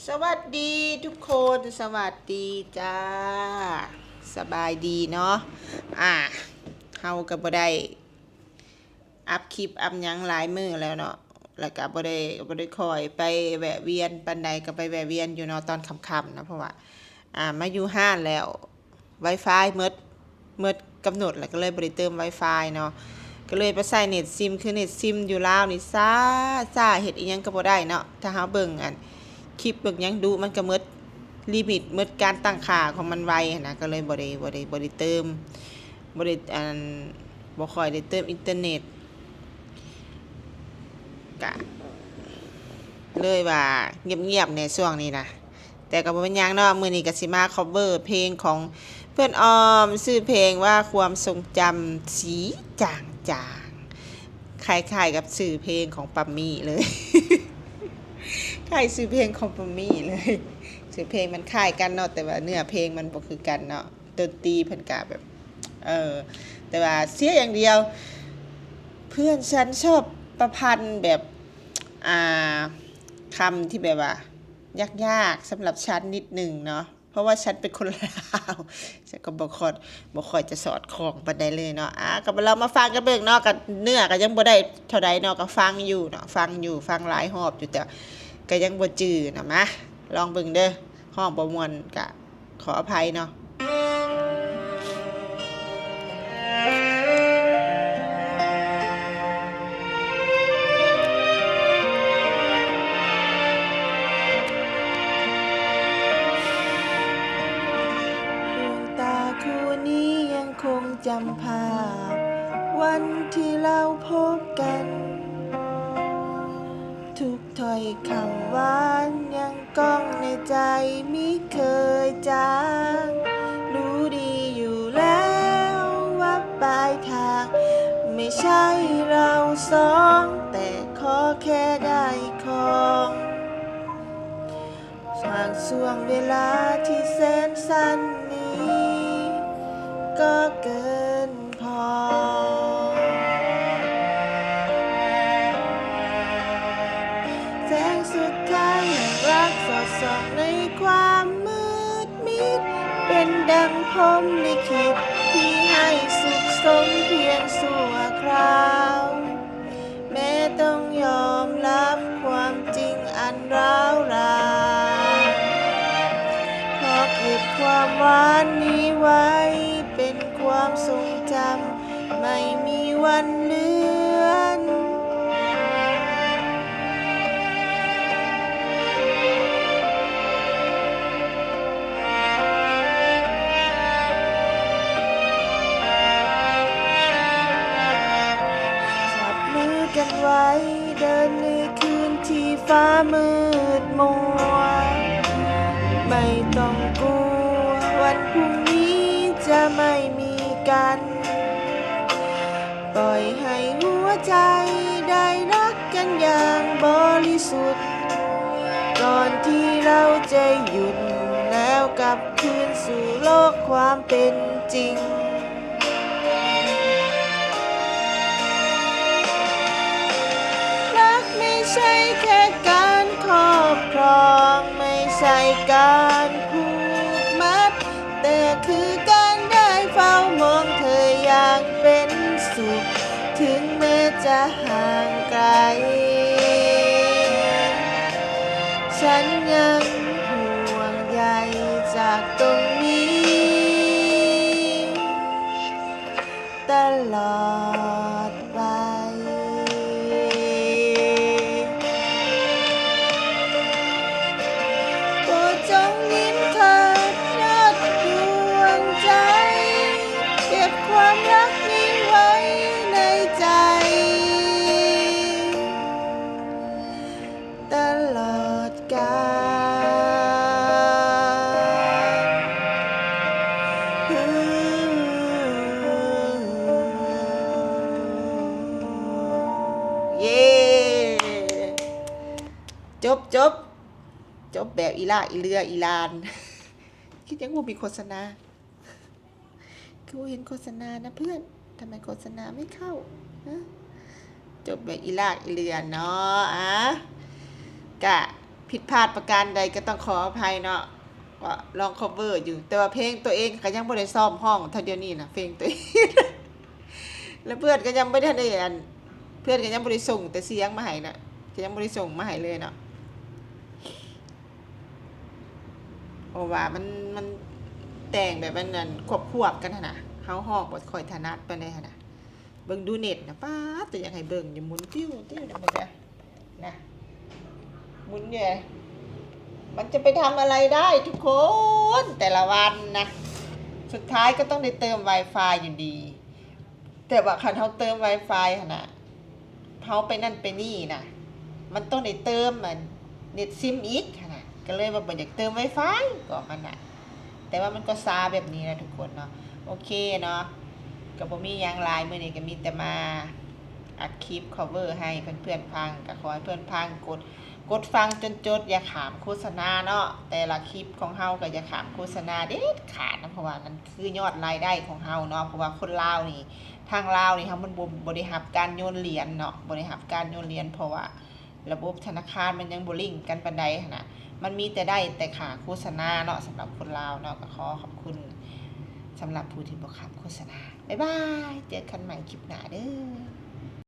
ສະຫວັດດີທຸກຄົນ ສະຫວັດດີຈ້າ ສະບາຍດີເນາະ. ອ່າ ເຮົາກໍບໍ່ໄດ້ອັບຄລິບອັບຫຍັງຫຼາຍມື້ແລ້ວເນາະ ແລ້ວກໍບໍ່ໄດ້ ບໍ່ໄດ້ຄ່ອຍໄປແວະວຽນປານໃດ ກໍໄປແວະວຽນຢູ່ເນາະ ຕອນຄ່ຳໆເນາະ ເພາະວ່າ ອ່າ ມາຢູ່ຮ້ານແລ້ວ ວາຍຟາຍໝົດ ໝົດກຳນົດ ແລ້ວກໍເລີຍບໍ່ໄດ້ເຕີມວາຍຟາຍເນາະ ກໍເລີຍໄປໃຊ້ເນັດຊິມ ຄືເນັດຊິມຢູ່ລາວນີ້ຊ້າ ຊ້າ ເຮັດອີ່ຫຍັງກໍບໍ່ໄດ້ເນາະ. ຖ້າເຮົາເບິ່ງອັນຄລິບເບິ່ງຫຍັງດຸ ມັນກໍໝົດລິມິດ ໝົດການຕັ້ງຄ່າຂອງມັນໄວຫັ້ນນະ ກໍເລີຍບໍ່ໄດ້ ບໍ່ໄດ້ ບໍ່ໄດ້ເຕີມ ບໍ່ໄດ້ ອັນ ບໍ່ຄ່ອຍໄດ້ເຕີມອິນເຕີເນັດ ກະເລີຍວ່າງຽບໆແດ່ຊ່ວງນີ້ນະ. ແຕ່ກໍບໍ່ເປັນຫຍັງເນາະ ມື້ນີ້ກໍຊິມາຄອບເວີເພງຂອງເພື່ອນອອມ ຊື່ເພງວ່າຄວາມຊົງຈຳສີຈາງໆ ຄ້າຍໆກັບຊື່ເພງຂອງປາມມີ້ເລີຍ ຄ້າຍຊື່ເພງຂອງປາມມີ້ເລີຍ. ຊື່ເພງມັນຄ້າຍກັນເນາະ ແຕ່ວ່າເນື້ອເພງມັນບໍ່ຄືກັນເນາະ ດົນຕີເພິ່ນກະແບບ ເອີ ແຕ່ວ່າເສຍຢ່າງດຽວ ເພື່ອນສັນຊອບປະພັນແບບ ອ່າ ຄຳທີ່ແບບວ່າ ຍາກໆສຳລັບສັນນິດໜຶ່ງເນາະ ເພາະວ່າສັນເປັນຄົນລາວ ສັນກໍບໍ່ຄ່ອຍ ບໍ່ຄ່ອຍຈະສອດຄ່ອງປານໃດເລີຍເນາະ. ອ່າ ກໍລອງມາຟັງກັນເບິ່ງເນາະ ກໍເນື້ອກໍຍັງບໍ່ໄດ້ເທົ່າໃດເນາະ ກໍຟັງຢູ່ເນາະ ຟັງຢູ່ ຟັງຫຼາຍຮອບຢູ່ ແຕ່ກໍຍັງບໍ່ຈື່ເນາະ. ມາລອງເບິ່ງເດີ້ ຮ້ອງບໍ່ມ່ວນກະ ຂໍອະໄພເນາະ. ດວງຕາຄູ່ນີ້ຍັງຄົງຈຳພາບ ວັນທີ່ເຮົາພົບກັນ ທຸກຖ້ອຍຄຳຫວານຍັງກ້ອງໃນໃຈມິເຄີຍຈາງ ຮູ້ດີຢູ່ແລ້ວວ່າປາຍທາງ ໄມ່ໃຊ່ເຮົາສອງ ແຕ່ຂໍແຄ່ໄດ້ຄອງ ຫາກຊ່ວງເວລາທີ່ແສນສັ້ນນີ້ກໍເກີນ ພໍ ແສງສຸດທ້າຍແຫ່ງລັກສອດສ່ອງໃນຄວາມມືດມິດ ເປັນດັ່ງພົມລິຂິດທີ່ໃຫ້ສຸກສົມພຽງຊົ່ວຄາວ ແມ້ຕ້ອງຍອມຮັບຄວາມຈິງອັນຮ້າວລາຍ ຂໍເກັບຄວາມຫວານນີ້ໄວ້ເປັນຄວາມຊົງຈຳ ໄມ່ມີວັນເລືອນ ຈັບມືກັນໄວ້ ເດີນໃນຄືນທີ່ຟ້າມືດມົວ ໄມ່ຕ້ອງກົວ ວັນພຸ່ງນີ້ຈະໄມ່ມີກັນ ປ່ອຍໃຫ້ຫົວໃຈໄດ້ຮັກກັນຢ່າງບໍລິສຸດ ກ່ອນທີ່ເຮົາຈະຢຸດ ແລ້ວກັບຄືນສູ່ໂລກຄວາມເປັນຈິງ. ລັກໄມ່ໃຊ່ແຄ່ການຄອບຄອງ ໄມ່ໃຊ່ການຜູກມັດ ແຕ່ຄືການໄດ້ເຝົ້າມອງເທີຢ່າງເປັນສຸກ ເຖິງແມ້ຈະຫ່າງໄກ ສັນຍັງຫ່ວງໃຍຈາກຕົງນີ້ຕະຫຼອດໄປ. ໂປດຈົ່ງຍິ້ມເຖີດຍອດດວງໃຈ ເກັບຄວາມຮັກນີ້ໄວ້ໃນໃຈ ຕະຫຼອດການ. ເຢ້ ຈົບ ຈົບ ຈົບແບບອີລາກອີເລືອອີລານ ຄິດຫຍັງບໍ່ມີໂຄສະນາ. ຄືບໍ່ເຫັນໂຄສະນານະເພື່ອນ? ທຳໄມໂຄສະນາໄມ່ເຂົ້າ? ຮະ? ຈົບແບບອີລາກອີເລືອເນາະ. ອາ ກະພ ຜິດພາດປະການໃດກໍຕ້ອງຂໍອະໄພເນາະ ກໍລອງ cover ຢູ່ ແຕ່ວ່າເພງຕົວເອງກໍຍັງບໍ່ໄດ້ຊ້ອມຮ້ອງເທົ່າດຽວນີ້ນະ ເພງຕົວເອງ ແລ້ວເພື່ອນກໍຍັງບໍ່ໄດ້ອັນ ເພື່ອນກໍຍັງບໍ່ໄດ້ສົ່ງແຕ່ສຽງມາໃຫ້ນະ ກໍຍັງບໍ່ໄດ້ສົ່ງມາໃຫ້ເລີຍເນາະ ເພາະວ່າມັນ ມັນແຕ່ງແບບມັນອັນຄວບໆກັນຫັ້ນນະ ເຮົາຮ້ອງບໍ່ຄ່ອຍຖະໜັດປານໃດຫັ້ນນະ ເບິ່ງດູເນັດນະ ປາດ ແຕ່ຢາກໃຫ້ເບິ່ງຢູ່ ໝູນຕິວໆນະ ເບິ່ງເດີ ນະ ໝູນຢູ່ ມັນຈະໄປທຳອະໄລໄດ້ທຸກຄົນ ແຕ່ລະວັນນະ ສຸດທ້າຍກໍຕ້ອງໄດ້ເຕີມ Wi-Fi ຢູ່ດີ ແຕ່ວ່າຄັນເຮົາເຕີມ Wi-Fi ຫັ້ນນະ ເຮົາໄປນັ້ນໄປນີ້ນະ ມັນຕ້ອງໄດ້ເຕີມອັນເນັດຊິມອີກຫັ້ນນະ ກໍເລີຍວ່າບໍ່ຢາກເຕີມ Wi-Fi ກໍມັນນະ ແຕ່ວ່າມັນກໍຊາແບບນີ້ນະທຸກຄົນເນາະ ໂອເຄເນາະ ກໍບໍ່ມີຫຍັງຫຼາຍ ມື້ນີ້ກໍມີແຕ່ມາອັດຄລິບ cover ໃຫ້ເພື່ອນໆຟັງ ກໍຂໍໃຫ້ເພື່ອນຟັງ ກົດ ກົດຟັງຈົນຈົບ ຢ່າຂ້າມໂຄສະນາເນາະ ແຕ່ລະຄລິບຂອງເຮົາກໍຢ່າຂ້າມໂຄສະນາເດັດຂາດນະ ເພາະວ່ານັ້ນຄືຍອດລາຍໄດ້ຂອງເຮົາເນາະ ເພາະວ່າຄົນລາວນີ້ ທາງລາວນີ້ເຮົາມັນບໍ່ ບໍ່ໄດ້ຮັບການໂຍນຫຼຽນເນາະ ບໍ່ໄດ້ຮັບການໂຍນຫຼຽນ ເພາະວ່າລະບົບທະນາຄານມັນຍັງບໍ່ລິງກັນປານໃດຫັ້ນນະ ມັນມີແຕ່ໄດ້ແຕ່ຄ່າໂຄສະນາເນາະ ສຳລັບຄົນລາວເນາະ ກໍຂໍຂອບຄຸນສຳລັບຜູ້ທີ່ບໍ່ຂ້າມໂຄສະນາ ບາຍບາຍ ເຈີກັນໃໝ່ຄລິບໜ້າເດີ.